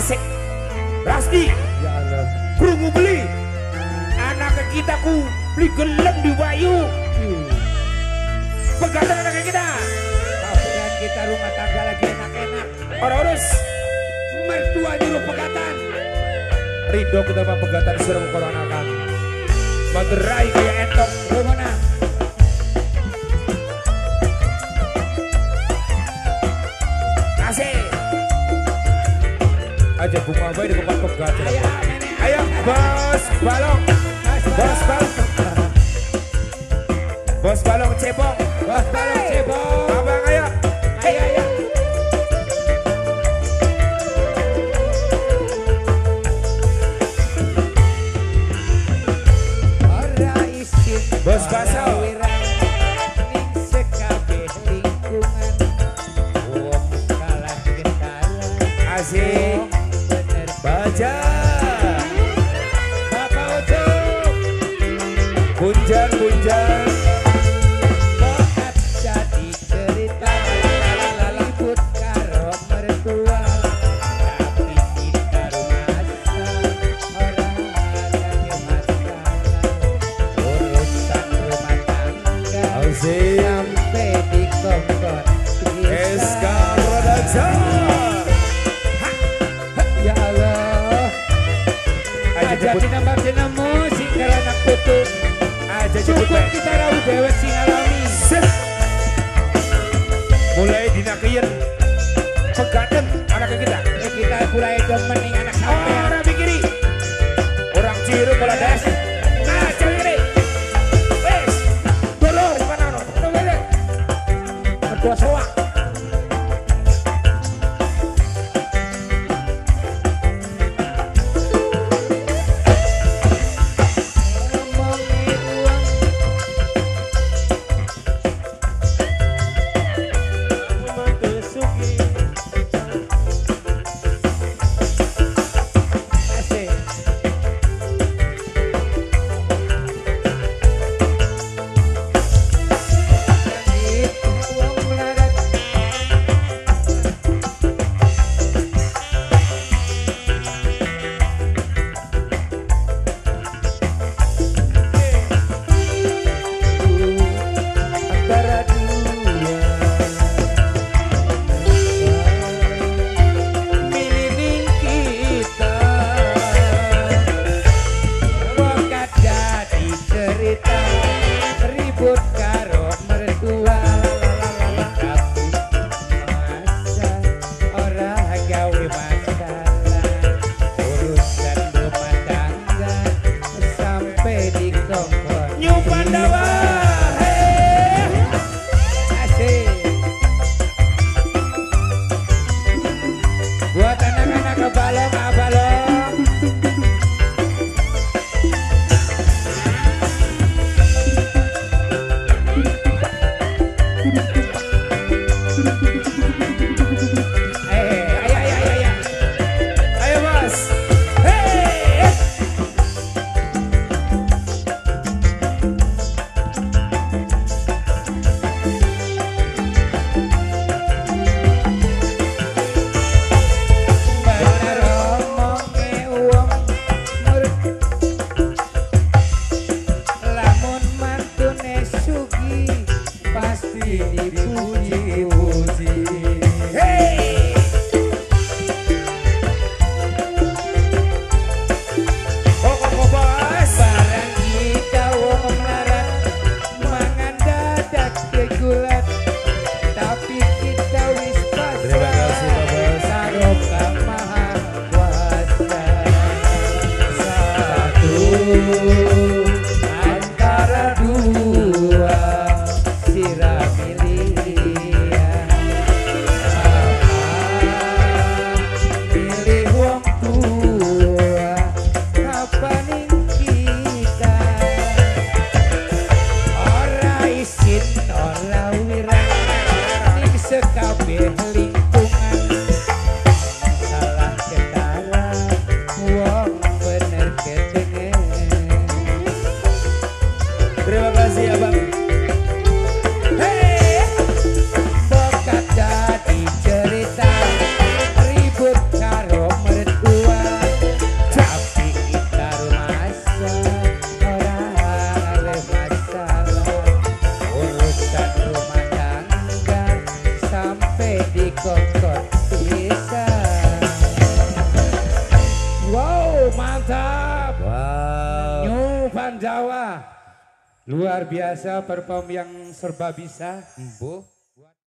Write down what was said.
Asik. Rasdi. Ya Allah. Krungu beli. Anak kita ku beli gelem di Wayu. Pegatan anak kita. Pegatan kita rumah tangga lagi enak-enak. Orang urus. Mertua nyuruh pegatan. Ridho kita mah pegatan suruh koronakan. Materai kayak entok. Rumana. Asik. Aja bunga bae di tempat pegatan. Ayo, bos balong. Bos balong. Bos balong cebong. Bos balong cebong. Abang ayo. Ayo ayo. Ora isin. Bos basau. Ning sekabeh lingkungan. Wong kalah getaran. Asik. Bener baja. Bapak Ucup. Kunjang kunjang. Sampai di kongkon SK Production. Ya Allah. Aja dinambah dinamo sing karo anak putu. Aja jemput syukur kita rawuh dewek sing alami. Mulai dina kiyen pegaten anak kita. Kita mulai demen ning anak sampean. Ora pikiri. Orang ciru pola das. Aja kiri. Wes. Dolo mana ono. Berdua soak. Buat anak-anak kebalong, abalong. Ayo, ayo, ayo, ayo. Ayo, Mas. Hey. Pasti dipuji-puji. dikongkon bisa. Wow, mantap. Wow. New Pandawa. Luar biasa perform yang serba bisa. Embuh.